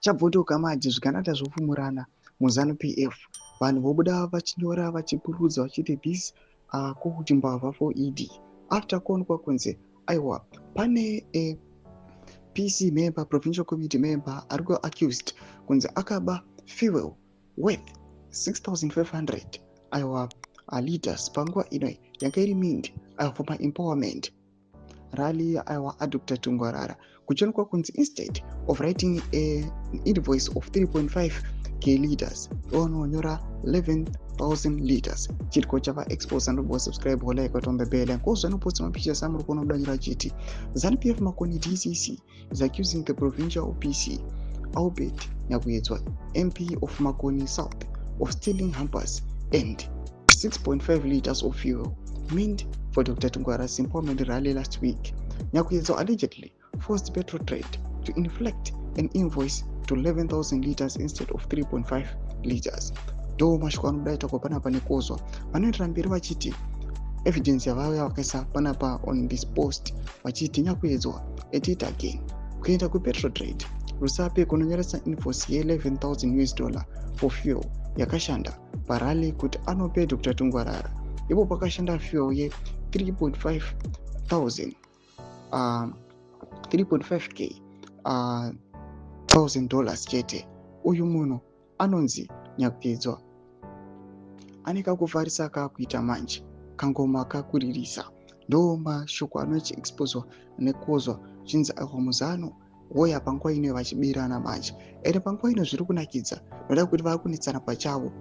Chabvotoka manje, zvigananda zvopfumurana muZANU PF. Vanhu vobuda vachinyora, vachipurudza, vachiti this are called mbavha for ED, after kuonekwa kunzi aiwa, pane a PC member, provincial committee member, ari kuaccused kunzi akaba fuel worth 6500 aiwa liters panguva ino yanga iri meant aiwa for maempowerment rally aiwa aDr Tungwarara. Kuchionekwa kunzi instead of writing a invoice of 3.5 k liters, vanonyora 11,000 liters. Chitiko chava expose. Andobva subscribe, like, on the bell icon, anoposta mapictures amuri kuona kudanyira chiti ZANU PF Makoni DCC is accusing the provincial PC Albert Nyakuyedzwa, MP of Makoni South, of stealing hampers and 6.5 liters of fuel meant for Dr Tungwarara's empowerment rally last week. Nyakuyedzwa allegedly forced Petrotrade to inflate an invoice to 11,000 liters instead of 3.5 liters. Ndo mashoko anobuda itakwa panapa nekozwa. Vanoendera mberi vachiti evidence yavauya vakaisa panapa on this post, vachiti Nyakuyedzwa at it again, kuenda kuPetrotrade Rusape kunonyoresa invoice ye11,000 US dollar for fuel yakashanda parally kuti anope Dr Tungwarara. Ipo pakashanda fuel ye3.5 thousand, 3.5 k thousand dollars chete. Uyu munhu anonzi Nyakuyedzwa ane kakufarisa kaakuita manje, kangoma kakuririsa. Ndo mashoko anochiexposwa nekozwa chinzi aiwa, muZANU woya panguva ino vachibirana manje. Ende panguva ino zviri kunakidza noda kuti vari kunetsana pachavo.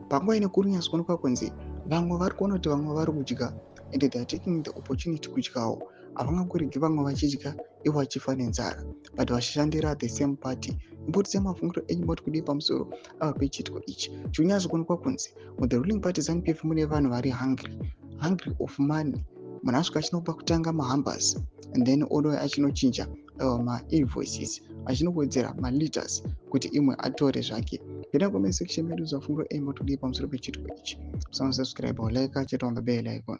Panguva ino kuri kunyatsoonekwa kunzi vamwe vari kuona kuti vamwe vari kudya, and they are taking the opportunity kudyawo. Havangangoregi vamwe vachidya ivo vachifa nenzara, but vachishandira the same party. Imbotisai mafungiro enyu, moti kudii pamusoro ava pechiitiko ichi chinyatsokuonekwa kunzi muthe ruling party ZANU PF mune vanhu vari hungry, hungry of money. Munhu asvika achinopa kutanga mahampers and then odouya achinochinja mainvoices, achinowedzera maliters kuti imwe atore zvake. Pinda comment section medu, mafungiro enyu, moti kudii pamusoro pechiitiko ichi. Musasubscribe, like, chete on the bell icon.